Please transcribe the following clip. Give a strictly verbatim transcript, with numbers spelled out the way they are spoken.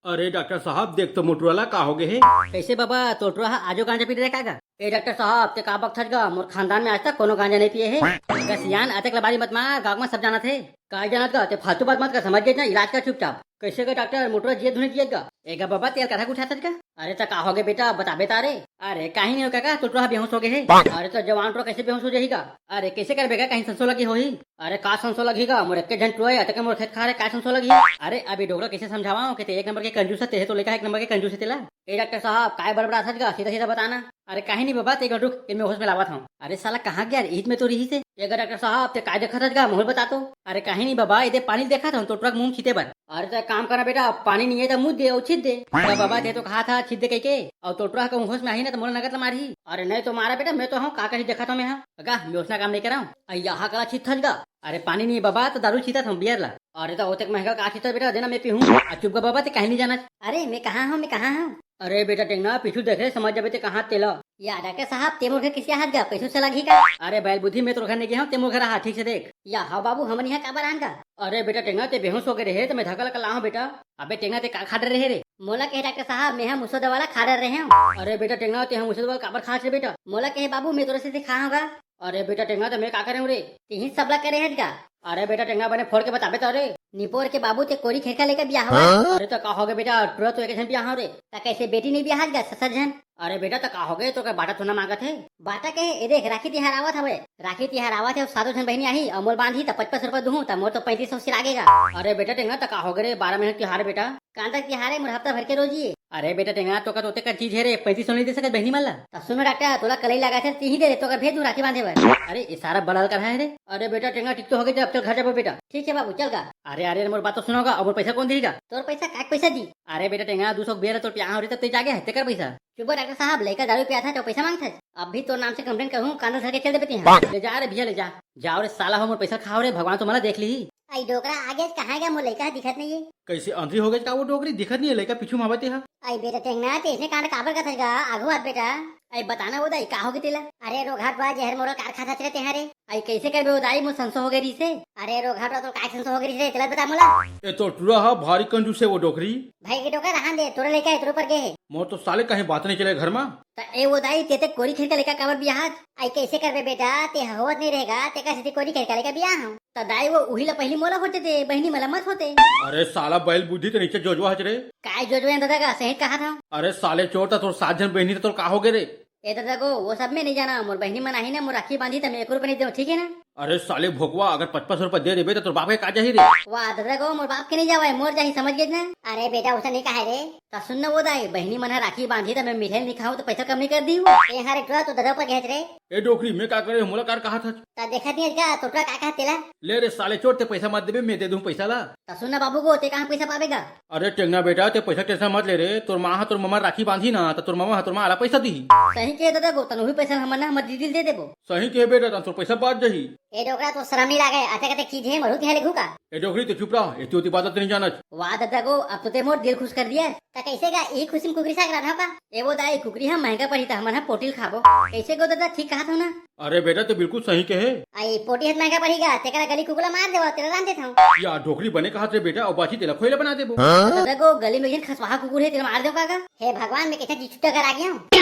अरे डॉक्टर साहब, देख तो मोटुआ ला का हो गे हे। कैसे बाबा, तोर टुरा ह आजो गांजा पी रहे का गा? ए डॉक्टर साहब, ते का बकथस गा? मोर खानदान में आज तक कोनो गांजा नहीं पिए हे। गा सियान, अतेक लबारी मत मार, गांव में सब जानत हे। का जानत गा? ते फालतू बात मत कर, समझ गे ना, इलाज कर चुपचाप। कैसे गा डॉक्टर, मोटुआ जियत धुन जियत गा? ए गा बाबा, तेल कथा उठाथस गा? अरे त का हो गे बेटा, बताबे तारे। अरे काहीं नहीं हो काका, तोर टुरा ह बेहोश हो गे हे। अरे त जवान टुरा कैसे बेहोश हो जाही गा? अरे कैसे करबे गा, कहीं संसो लगी होही। अरे का संसो लगही गा, मोर एक झन टुरा हे, अतेक मोर खेत खार हे, का संसो लगही? अरे अभी डोकरा कैसे समझावां कि ते एक नंबर के कंजूस हे, ते तो लइका एक नंबर के कंजूस हे तेला। ए डॉक्टर साहब, काय बड़बड़ाथस गा, सीधा सीधा बताना। अरे काहीं नहीं बाबा, ते एक रुक, ए मैं होश में लावत हूँ। अरे साला कहाँ गया रे, ईद में तो रही से। ए गा डॉक्टर साहब, ते काय देखथस गा, मोहूं बता तो। अरे काहीं नहीं बाबा, एदे पानी देखत हूँ तो टुरा के मुंह में छीते बर। अरे त काम करना बेटा, पानी नहीं है तो मुंह दे और छीत दे। त बाबा ते तो कहा था छीत दे कह के, और तो टुरा कहूँ होश में आही ना तो मोला नगद ला मारही। अरे नहीं तो मारा बेटा, मैं तो हूँ का कही देखत हूँ मैं हा। गा मैं ओसना काम नहीं कराऊँ। अ यहाँ कला छीत थस गा। अरे पानी नहीं बाबा, तो दारू छीतत हूँ, बियर ला। अरे तो ओतेक महंगा का छीतत बेटा, देना मैं पीहूँ। आ चुप गा बाबा, ते कहीं नहीं जाना। अरे मैं कहाँ हूँ, मैं कहाँ हूँ? अरे बेटा टेंगना, पीछू देख रे, समझ जाबे ते कहाँ तेला। या डॉक्टर साहब, ते मोर घर किसे हाथ गा, पैसों से लगी का? अरे बैल बुद्धि, मैं तोर घर नहीं गया हूँ, ते मोर घर रहा, ठीक से देख। या हाँ बाबू, हमन यहाँ काबर आन गा? अरे बेटा टेंगना, ते बेहोश हो गए रहे, तो मैं धक्का लगा लाऊं बेटा। अबे टेंगना, ते का खा डरे रहे रे? मोला कहे डॉक्टर साहब, मैं हम मुसोदा वाला खा डरे रहे हूँ। अरे बेटा टेंगना, ते हम मुसोदा वाला काबर खा रे बेटा? मोला कहे बाबू, मैं तोरे से खा होगा। अरे बेटा टेंगना, तो मैं का करे हूँ रे? तिही सबला करे हट गा। अरे बेटा टेंगना, बने फोड़ के बताबे तो रे। निपोर के बाबू, ते कोरी खेरका लेके बियाह हुआ। अरे तो का हो गए बेटा, टुरा तो एक झन बियाह हो रे। त कैसे बेटी नहीं बियाह गा, ससर झन? अरे बेटा, त का हो गए, तो का बाटा थोना मांगत है? बाटा के, ए देख, राखी तिहार आवत हवे। राखी तिहार आवत है, सातों झन बहिनी आही, अउ मोल बांधी, त पचपन सौ रुपया दूहूं, त मोर तो पैंतीस सौ सिर आगेगा। अरे बेटा टेंगना, त का हो गए रे, बारह महीना तिहार है बेटा। कांदा के तिहार है, मोर हफ्ता भर के रोजी है। अरे बेटा टेंगना, तो का तो ओतेक चीज है रे, पैंतीस सौ नहीं दे सकत बहिनी मन ला? त सुन डॉक्टर, तोला कलई लगा थे, तिही दे दे, तो का भेज दूं राखी बांधे बर। अरे ये सारा बलाल कर है रे। अरे बेटा टेंगना, ठीक तो हो गए, अब चल घर जाबो बेटा। ठीक है बाबू, चल गा। अरे अरे, मोर बात तो सुनो गा, अब मोर पैसा कौन देही गा? तोर पैसा, का पैसा दी? अरे बेटा टेंगना, दू सौ बेरा तोर पिया हो रे, तब ते जागे है, तेकर पैसा। चुप डॉक्टर साहब, लइका दारू पियाथे तो पैसा मांगथे। अभी तोर नाम से कंप्लेंट करहूं, कांदा धर के चल देबे तिहां। ले जा रे भैया, ले जा। जाओ रे साला हो, मोर पैसा खाओ रे, भगवान तुम्हारा देख ली। आई डोकरा आगे कहाँ गया, मोर लइका दिखत नहीं है। कैसे अंधी हो गई का वो डोकरी, दिखत नहीं है लइका पीछू मावत हा। आई बेटा टेंगना, ते इसने कांड काबर का थगा, आगू बात बेटा। आई बताना वो दाई, का हो गई तेला? अरे रोघाट बा, जहर मोरा कार खाता चले ते रे। आई कैसे करबे वो दाई, मोर संसो हो गई रीसे। अरे रोघाट बा, तो काय संसो हो गई रीसे, तेला बता मोला। ए तो टुरा हा भारी कंजूस है वो डोकरी। भाई के डोकरा रहन दे, तोरे लइका है, तोरे पर गे है। मोर तो साले कहीं बात नहीं चले घर में। त ए वो दाई, ते ते कोरी खेरका लइका काबर बियाहत? आई कैसे करबे बेटा, ते होवत नहीं रहेगा, ते का सीधी कोरी खेरका लइका बियाह हूँ। त दाई वो उही ला पहली मोला होते दे, बहिनी मला मत होते। अरे साला बैल बुद्धि, ते नीचे जोजवा हच रे। काय जोजवा दादा का सही कहा था? अरे साले चोर, त तोर सात झन बहिनी, त तोर का हो गए रे? ए दादा गो, वो सब में नहीं जाना, मोर बहिनी मन आही ना, मोर राखी बांधी त मैं एक रुपया नहीं दूं, ठीक है ना? अरे साले भोकवा, अगर पचपन सौ रुपया दे देबे त तोर बाप के का जाही रे? वाह दादा गो, मोर बाप के नहीं जावे, मोर जाही, समझ गए ना? अरे बेटा, उसे नहीं कहा रे। त सुन ना वो दाई, बहिनी मन ह राखी बांधी त मैं मिठाई नहीं खाऊं त पैसा कम नहीं कर दी हूँ। ए हरे टुरा, तो दादा पर गहत रे। ए डोकरी, मैं का करे, मोला कार कहा था? त देखत नहीं का, तो टुरा का कहा तेला? ले रे साले चोर, ते पैसा मत देबे, मैं दे दूं पैसा ला। त सुन ना बाबू गो, ते कहाँ पैसा पावेगा? अरे टेंगना बेटा, ते पैसा टेंशन मत ले रे, तोर माँ ह तोर ममा राखी बांधी ना, त तोर ममा ह तोर माँ ला पैसा दीही। सही के दादा गो, तनु भी पैसा हमन ना, हमर दीदी ल दे देबो। सही के बेटा, त तोर पैसा बाच जाही। ए डोकरा, तो शरम नहीं लागे, अतेक अतेक चीज है, मरहू तिहां ले घू का? ए डोकरी, ते चुप रहा, एती ओती बात नहीं जानत। वाह दादा गो, अब तो ते मोर दिल खुश कर दिया। त कैसे गा, यही खुशी में कुकरी साग रांधा का? ए वो दाई, कुकरी हम महंगा पड़ी त हमन ह पोटी ल खाबो। कैसे गो दादा, ठीक कहा था ना? अरे बेटा, ते बिल्कुल सही कहे। आई पोटी हत महंगा पड़ी गा, तेकरा गली कुकुला मार देवा, तेरा रांध देता हूँ। या डोकरी बने कहा थे बेटा, और बाची तेला खोइला बना देबो। दादा गो, गली में एक झन खसवाहा कुकुर है, तेला मार देवा का? हे भगवान, मैं कैसे जी छुट्टा कर आ गया हूँ।